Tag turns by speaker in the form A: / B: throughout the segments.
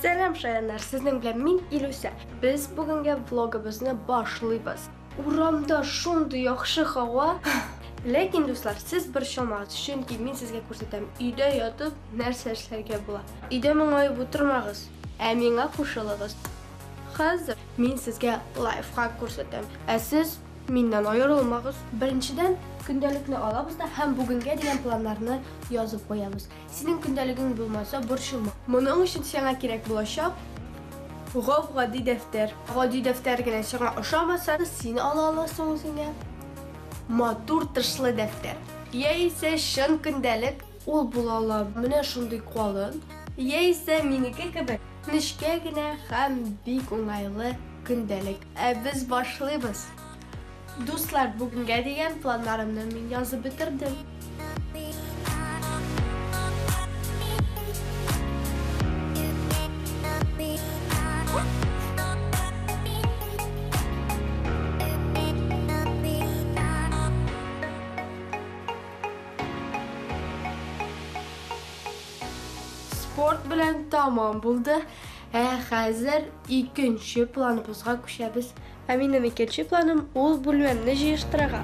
A: Сәлам, шаяннар! Сезнең белән мин, Илүсә. Без бүгенге влогыбызны башлыйбыз. Урамда шундый яхшы һава. Ләкин, дуслар, сез борчылмагыз, чөнки мин сезгә күрсәтәм, өйдә ятып нәрсә эшләргә була. Өйдә моңаеп утырмагыз, ә миңа кушылыгыз. Хәзер мин сезгә лайфхак күрсәтәм, ә сез миннән аерылмагыз. Беренчедән, көндәлекне алабыз да һәм бүгенгә дигән планнарны язып куябыз. Синең көндәлегең булмаса, борчылма. Моның өчен сиңа кирәк булачак гап-гади дәфтәр. Гади дәфтәр генә сиңа ошамаса, син ала аласың үзеңә матур тышлы дәфтәр. Яисә чын көндәлек, ул була ала менә шундый калын, яисә минеке кебек нечкә генә һәм бик уңайлы көндәлек. Ә без башлыйбыз. Дуслар, бүгенгә дигән планнарымны мин язып бетердем. Спорт белән тамам булды. Ә хәзер икенче планыбызга күчәбез. Ә минем икенче планым ул бүлмәмне җыештырырга.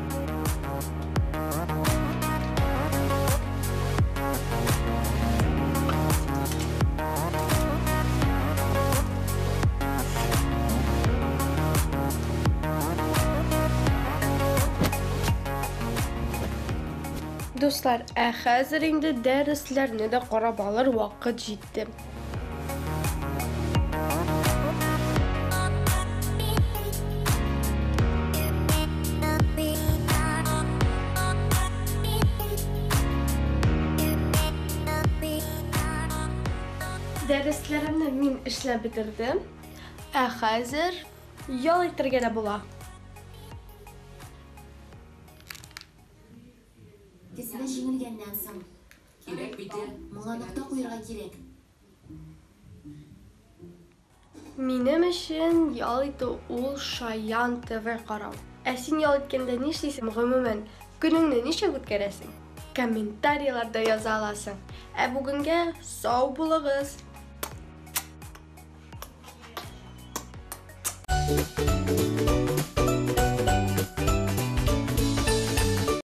A: Дуслар, ә хәзер инде дәресләрне дә карап алыр вакыт җитте. Дәресләремне мин эшләп бетердем. Ә хәзер ял итәргә дә була.
B: Тесмә җиңелгәннән соң.
C: Кирәк бит, ә?
B: Моңа нокта куерга кирәк.
A: Минем өчен ял итү ул Шаян ТВ карау. Ә син ял иткәндә нишлисең, гомумән, көнеңне ничек үткәрәсең? Комментарийларда яза аласың. Ә бүгенгә сау булыгыз!